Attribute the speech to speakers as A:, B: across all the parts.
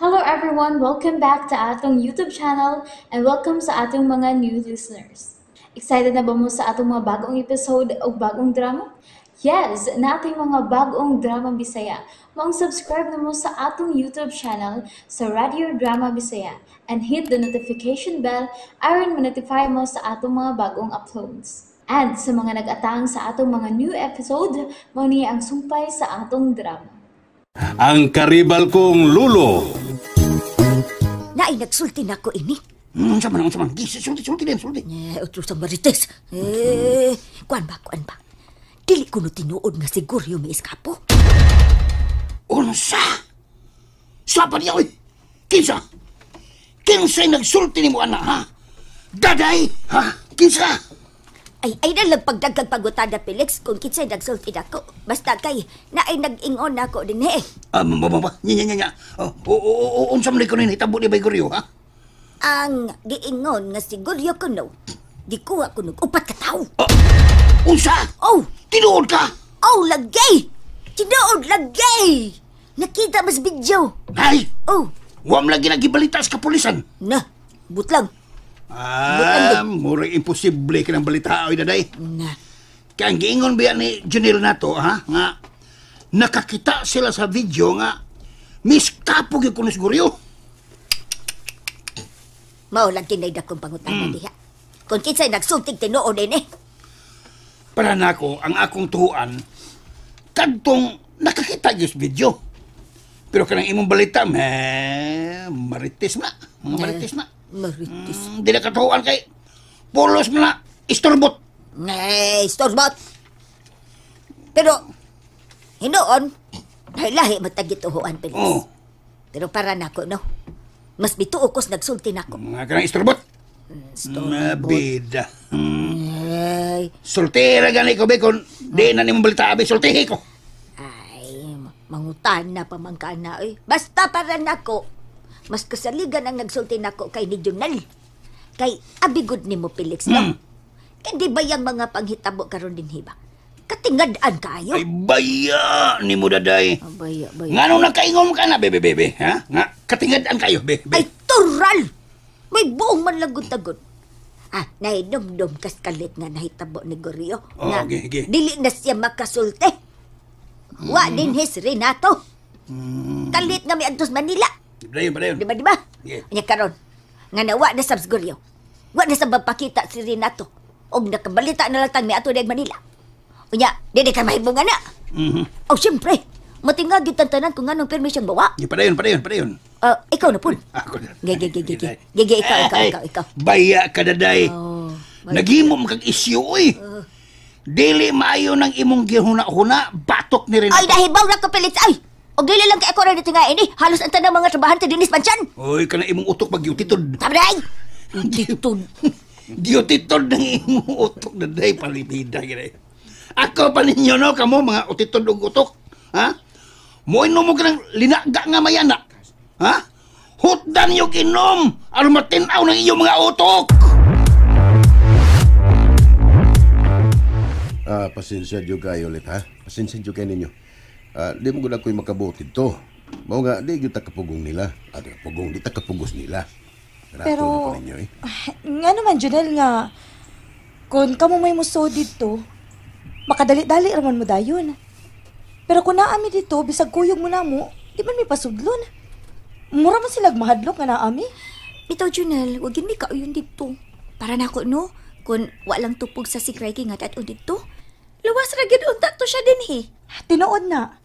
A: Hello everyone! Welcome back to atong YouTube channel and welcome sa atong mga new listeners. Excited na ba mo sa atong mga bagong episode o bagong drama? Yes! Nating mga bagong drama Bisaya. Maong subscribe na mo sa atong YouTube channel sa Radio Drama Bisaya and hit the notification bell aron ma-notify mo sa atong mga bagong uploads. And sa mga nag-atang sa atong mga new episode, mao ni ang sumpay sa atong drama.
B: Ang karibal kong lulo.
C: Naay nagsulti nako ini.
D: Unsa man, unsa man? Gi, sulti, sulti din, sulti.
C: Eh, utro sa Marites. Eh, kuan ba, kuan ba? Dili ko no tinuod nga siguro may eskapo.
D: Unsa? Sa pa niya, oy? Kinsa? Kinsa'y nagsulti nimo, ana, ha? Daday, ha? Kinsa?
C: Ay, ay na lang pagdagkag pagutada, Felix, kung kinsay nagsulti nako. Basta kay, naay nag-ingon nako din eh.
D: Ah, ma, ma, ma, nya, nya, nya, nya. Oh, oh, oh, oh, unsa man ko ni hitabo ni Baygoryo, ha?
C: Ang giingon nga siguryo ko no, gikuha ko nog upat ka tawo.
D: Oh, unsa?
C: Oh!
D: Tinuod ka?
C: Oh, lagay! Tinuod, lagay! Nakita mas video.
D: Ay!
C: Oh!
D: Wa man lagi nagibalita sa kapulisan.
C: Na, butlang.
D: Ah, murag imposible ka ng balita, oy, daday.
C: Na.
D: Kaya ang giingon biya ni Junel nato, ha? Nga, nakakita sila sa video nga, miskapo gyud kuno siguryo.
C: Mao lang kinay dakong pangutana diha. Kung kinsay nagsultig tinuod din eh.
D: Para nako ang akong tuhuan, kadtong nakakita gyud sa video. Pero kanang imong balita, me, marites na. Mga marites na.
C: Marites.
D: Di na katuhuan kay pulos mo na, istorbot.
C: Nay, istorbot. Pero, hinuon, lahi matagituhuan, Felix.
D: Oh.
C: Pero para nako, no? Mas bituo kos nagsulti nako.
D: Mga kanang istorbot.
C: Istorbot.
D: Mabida.
C: Ay.
D: Sultira gani ko, be, kung di na nimong balita, abi, sultihi ko.
C: Ay, mangutan na pamangka na, eh. Basta para nako, mas kasaligan ang nagsulti nako kay ni Junel. Kay abigod ni mo, Felix, no? Kay di ba yung mga panghitabo karon din hiba? Katingad-an kaayo.
D: Ay, baya ni mo, daday.
C: Ah, baya, baya.
D: Nga nung nakaingon ka na, bebe, bebe, ha? Nga, katingad-an kayo, be, be.
C: Ay, tural! May buong man lagot-tagot. Ah, nahinomdom kas kalit nga nahitabo ni Gorio.
D: Oh,
C: nga,
D: okay, okay.
C: Dili na siya makasulte. Wa din his Renato. Kalit nga may adtos Manila.
D: Padayon, padayon.
C: Di ba, di ba?
D: Yeah.
C: Nya karon, nga nawa na sab Gorio. Wa na sab mapakita si Renato. Og nakabalita na lang tang may ato dayag Manila. Unya, dili ka mahibong ana. Oh, siyempre. Matingag yung tantanan kung anong permis siyang bawa.
D: Di, padayon, padayon, padayon.
C: Ah, ikaw na po.
D: Ako na.
C: Gege, gege, gege. Gege, ikaw, ikaw,
D: Ay,
C: ikaw, ikaw.
D: Baya ka, daday.
C: Oh, baya.
D: Naghimo mo kag isyu, oy. Dili maayo ng imong gihuna-huna, batok ni Renato.
C: Ay, nahibaw na ko, Felix. Ay! Og dili lang kay ako rin ito nga ini. Halos ang tanang mga trabahante dinis man siyan.
D: Oy, kana imong utok magyutitod.
C: Tabray! Utitod.
D: Gyutitod ng imong utok, daday, palibida gid. Ako pa ninyo, no, kamo mga utitod og utok. Ha? Moinom mo kanang linaga nga mayana. Ha? Hutdan yung inom aron matin-aw ng inyong mga utok.
E: Ah, pasensya jud kayo ulit, ha? Pasensya jud kayo ninyo. Ah, di mo gud ako'y makabuti to. Mao nga, di gyud ta kapugong nila. Ah, di kapugong, di ta kapugos nila. Rato
F: Pero,
E: na ko ninyo, eh.
F: nga naman, Janelle, nga, kung kamo may muso dito, makadali-dali raman mo dayon. Pero kung naami dito, bisag kuyog mo na mo, di man may pasudlon. Mura man silag mahadlok nga naami.
G: Bitaw, Junel, wag yun may kauyon dito. Para nako, no? Kung walang tupog sa si Greggy nga tatong dito, luwas ra gyud unta to siya din, he.
F: Tinuod na.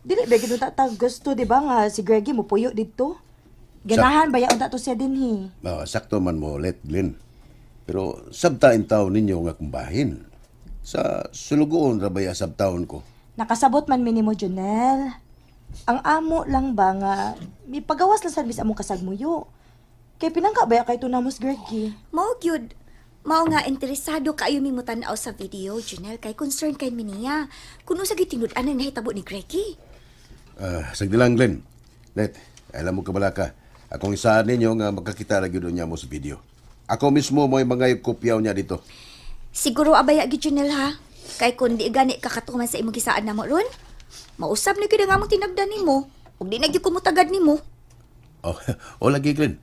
F: Dili ba gyud unta ta gusto, di ba nga si Greggy mo puyo dito? Ganahan ba ya unta to siya din, he?
E: Ah, sakto man mo ulit, Glenn. Pero sabtain taon ninyo nga kumbahin. Sa sulugoon ra ba ya sabtaon ko?
F: Nakasabot man minimo, Junel. Ang amo lang ba nga may pagawas lang sa mis among kasagmuyo. Kay pinangka ba ya kay tunamos Greggy?
G: Mao gyud. Mao nga interesado kaayo mi motan-aw sa video, Junel, kay concern kay mi niya. Kuno sa gitinud-an ang nahitabo ni Greggy.
E: Ah, sagdi lang, Glenn. Let, alam mo kabala ka. Akong isaan ninyo nga magkakita ra gyud niya mo sa video. Ako mismo mo'y mga kopyaw niya dito.
G: Siguro abaya gyud, Junel, ha. Kay kun di gani kakatuman sa imong gisaan namo ron, mausab na gyud ang among tinagdan nimo. Ug di na gyud kumutagad nimo.
E: Oh, o lagi, Glenn.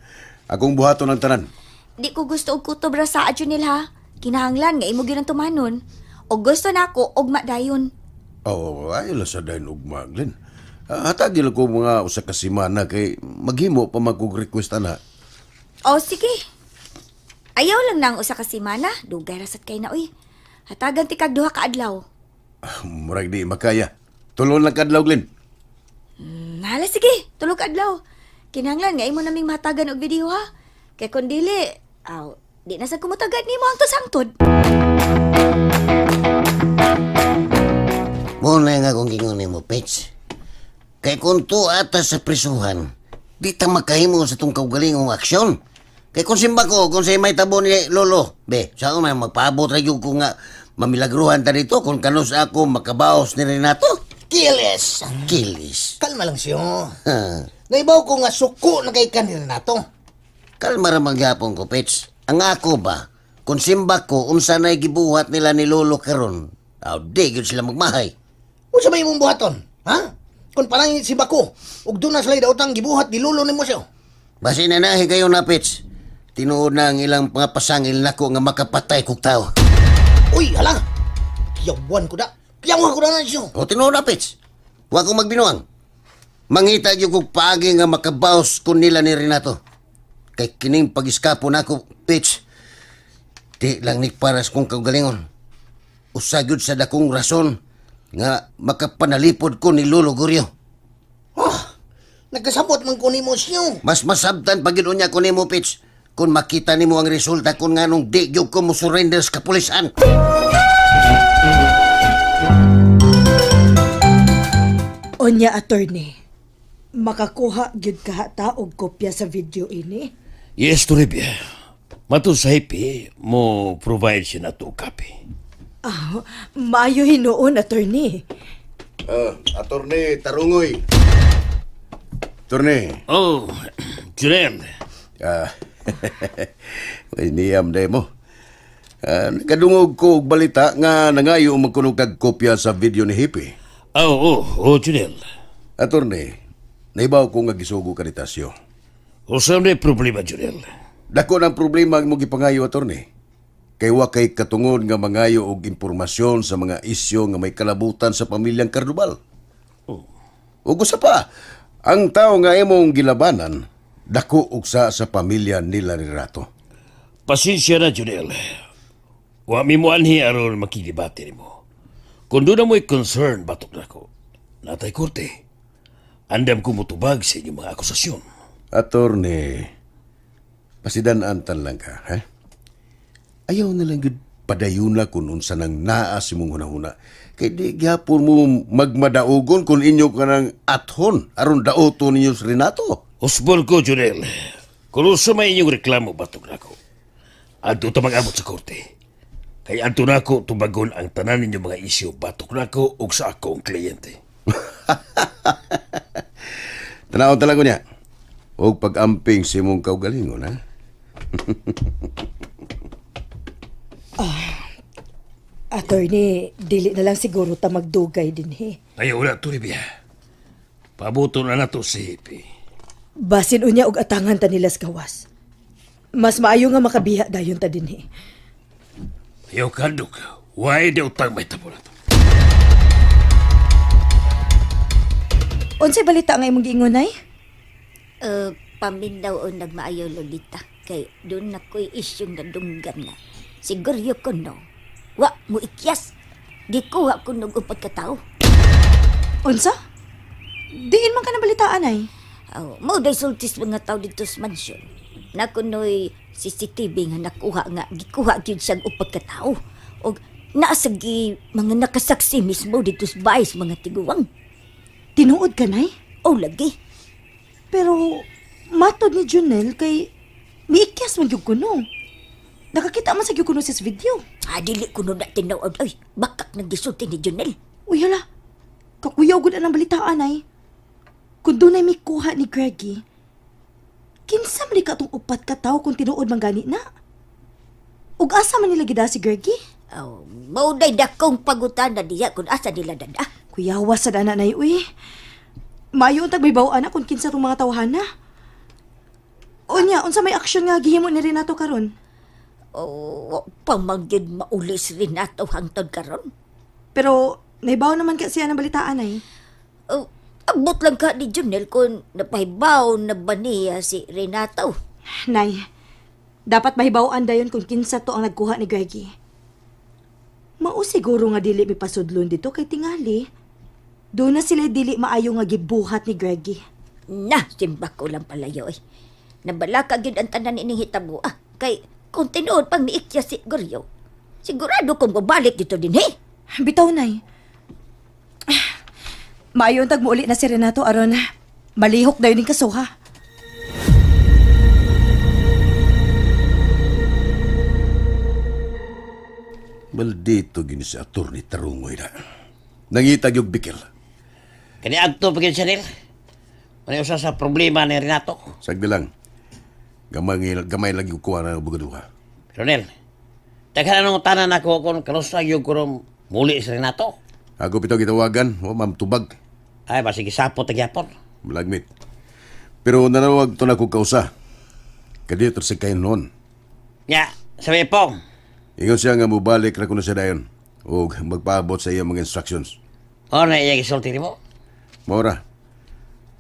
E: Akong buhaton ang tanan.
G: Di ko gusto og kutob ra sa Junel ha. Kinahanglan nga imo gyud ang tumanon. Og gusto nako ugma dayon.
E: Oh, ay lang sa dayon ugma, Glenn. Hatagi lang ko mga usa ka semana kay maghimo pa man kog request ana.
G: O sige. Ayaw lang nang usa ka semana, dugay ra sad kay na uy. Hatagan ti kag duha ka adlaw.
E: Murag di makaya. Tulon lang kadlaw, Glenn.
G: Hala sige, tulo ka adlaw. Kinahanglan nga imo naming mahatagan og video ha. Kay kun dili, aw, di na sad kumutagad nimo ang hangtod.
H: Muna nga kung gingon mo, Pets. Kay kung tuwa ata sa prisuhan, di ta makahimo sa itong kaugalingong aksyon. Kay kung simba ko, kung sa'y may tabo ni Lolo, be, saan man magpaabot ra gyud ko nga mamilagruhan ta dito kung kanus ako makabaos ni Renato.
D: Kilis!
H: Kilis.
D: Kalma lang siyo. Naibaw ko nga suko na kay kan ni Renato.
H: Kalma ra magyapon ko, Pets. Ang ako ba, kung simba ko, unsa na'y gibuhat nila ni Lolo karon, aw, di gyud sila magmahay.
D: Unsa may imong buhaton? Ha? Kung parang si Bako, ug doon na sila daotang gibuhat ni Lolo nimo siyo.
H: Basin na nahi kayo na, Pets. Tinuod na ang ilang mga pasangil nako nga makapatay kog tao.
D: Uy, hala! Kiyawan ko da. Kiyawan ko da na siyo.
H: O tinuod na, Pets. Wa ko magbinuang. Mangita gyud kog paagi nga makabaos kun nila ni Renato. Kay kining pag-iskapo nako, Pets. Di lang ni paras kong kaugalingon. Usa gyud sa dakong rason nga makapanalipod ko ni Lolo Gorio.
D: Oh, nagkasabot man ko nimo siyo.
H: Mas masabtan pag yun unya ko nimo, Pets. Kung makita nimo ang resulta kung nganong di gyud ko mo surrender sa kapulisan.
F: Onya, attorney, makakuha gyud ka ta og kopya sa video ini?
I: Yes, Toribia. Matod sa hipi, mo provide siya na to copy.
F: Ah, maayo hinuon, attorney.
E: Attorney Tarungoy. Attorney.
I: Oh, Junel.
E: Ay, niyam day mo. Nakadungog ko og balita nga nangayo magkunog kag kopya sa video ni Hippie.
I: Oh, Junel.
E: Attorney, naibaw ko nga gisugo ka ni Tasyo.
I: Usa na problema, Junel.
E: Dako ng problema ang imong gipangayo, attorney. Kay wa kay katungod nga mangayo og impormasyon sa mga isyu nga may kalabutan sa pamilyang Cardubal. Oh. Ug usa pa, ang tao nga imong gilabanan dako og sa pamilya nila ni Rato.
I: Pasensya na, Junel. Wa mi mo anhi aron makidebate nimo. Kung doon na mo'y concern, batok nako. Natay korte. Andam ko mutubag sa inyong mga akusasyon.
E: Attorney, pasidan-antan lang ka, ha? Ayaw na lang gud padayuna kung unsa nang naa si mong hunahuna. Kay di gyapon mo magmadaugon kung inyo ka ng athon aron daoto ninyo si Renato.
I: Usbon ko, Junel. Kung unsa may inyong reklamo, batok nako. Adto ta mag-abot sa korte. Kay adto nako tubagon ang tanan ninyong mga isyu, batok nako ug sa akong kliyente.
E: Tanawon talaga niya. Og pag-amping si mong kaugalingon, ha?
F: Attorney, dili na lang siguro ta magdugay din he.
I: Ayaw na, Toribia. Pabuto na nato si Hippie.
F: Basin unya og atangan ta nila sa gawas. Mas maayo nga makabiha dayon ta dinhi.
I: Ayaw kandok. Why di utang may tabo na to?
F: Unsay balita nga imong giingon ay?
C: Paminaw o nagmaayo, Lolita. Kay doon na ko'y isyong nadunggan nga. Siguro ko no. Wa mo ikyas. Gikuha ko nog upat ka tao.
F: Unsa? Diin man ka na balitaan ay.
C: Oh, mo day sultis mga tao dito sa mansyon. Nakunoy CCTV nga nakuha nga gikuha gyud siyang upat ka tao. Og naasagi mga nakasaksi mismo dito sa bahay sa mga tiguang.
F: Tinuod ka nay?
C: Oh, lagi.
F: Pero matod ni Junel kay miikyas man gyud kuno. Nakakita man sa gyud kuno sa video.
C: Ah, dili kuno na tinuod oy. Bakak naggisulti ni Junel.
F: Uy hala. Kakuyaw gud ang balitaan ay. Kung dunay mikuha ni Greggy, kinsa man di ka atong upat ka tawo kung tinuod man gani na? Ug asa man nila gida si Greggy?
C: Oh, mao day dakong pagutana diya kung asa nila dada.
F: Kuyawa sa dana nay uy. Maayo untag may baw ana kung kinsa tong mga tawhana. Unya, unsa may aksyon nga gihimo ni Renato karon?
C: Oh, pa man gyud mauli si Renato hangtod karon.
F: Pero nahibaw naman ka siya ng balitaan ay.
C: Oh, abot lang ka ni Junel kung napahibaw na ba niya si Renato.
F: Nay, dapat mahibaw-an dayon kung kinsa to ang nagkuha ni Greggy. Mao siguro nga dili mi pasudlon dito kay tingali. Doon na sila dili maayo nga gibuhat ni Greggy.
C: Na, simba ko lang palayo eh. Nabalaka gyud ang tanan ining hitabo ah. Kay kung tinuod pang miikya si Goryo, sigurado kong babalik dito din eh.
F: Bitaw, Nay. Maayo ang tagmuuli na si Renato aron malihok dayon ning kasuha.
E: Maldito gini si Atty. Tarungoy na. Nangitag yung bikil.
I: Kani adto pa gyud siya nil. Ano usa sa problema ni Renato.
E: Sagdi lang. Gamay lang yung kuha na bugaduha.
I: Pero Nel, daghan anong tanan ako kung kanusa gyud ko ron muli si Renato.
E: Ako pito gitawagan, o ma'am tubag.
I: Ay, basig gisapot ta gyapon.
E: Malagmit. Pero nanawag to na kong kausa. Kadito sa kayo noon.
I: Nya, sabi pong.
E: Ingon siya nga mubalik ra kuno siya dayon. O magpaabot sa iya mga instructions.
I: O na iya gisulti nimo.
E: Maura.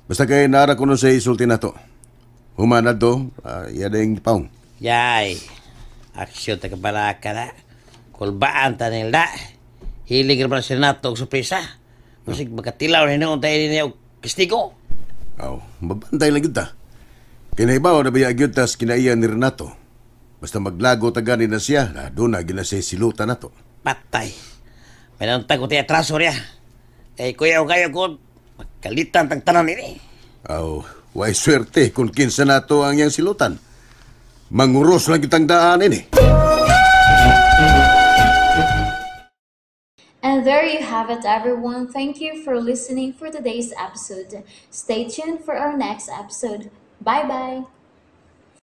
E: Basta kay naara kuno sa isulti nato. Humanad do, iya ding paong.
I: Yay. Aksyon ta kabalaka na. Kulbaan ta nila. Hilig ra ba si Renato og sorpresa. Musig makatilaw ni noon tayo niya og kastigo.
E: Aw, mabantay lang yun ta. Kinahibaw na baya gyud tas kinaiya ni Renato. Basta maglago ta gani na siya, na doon na gina siya siluta na to.
I: Patay. May nantag ko tayo atraso niya. Kay kuya o kayo ko, magkalitan tang tanan ini.
E: Aw, way swerte kung kinsa nato ang iyang silutan. Manguros lang kitang daan ini.
A: And there you have it, everyone. Thank you for listening for today's episode. Stay tuned for our next episode. Bye-bye.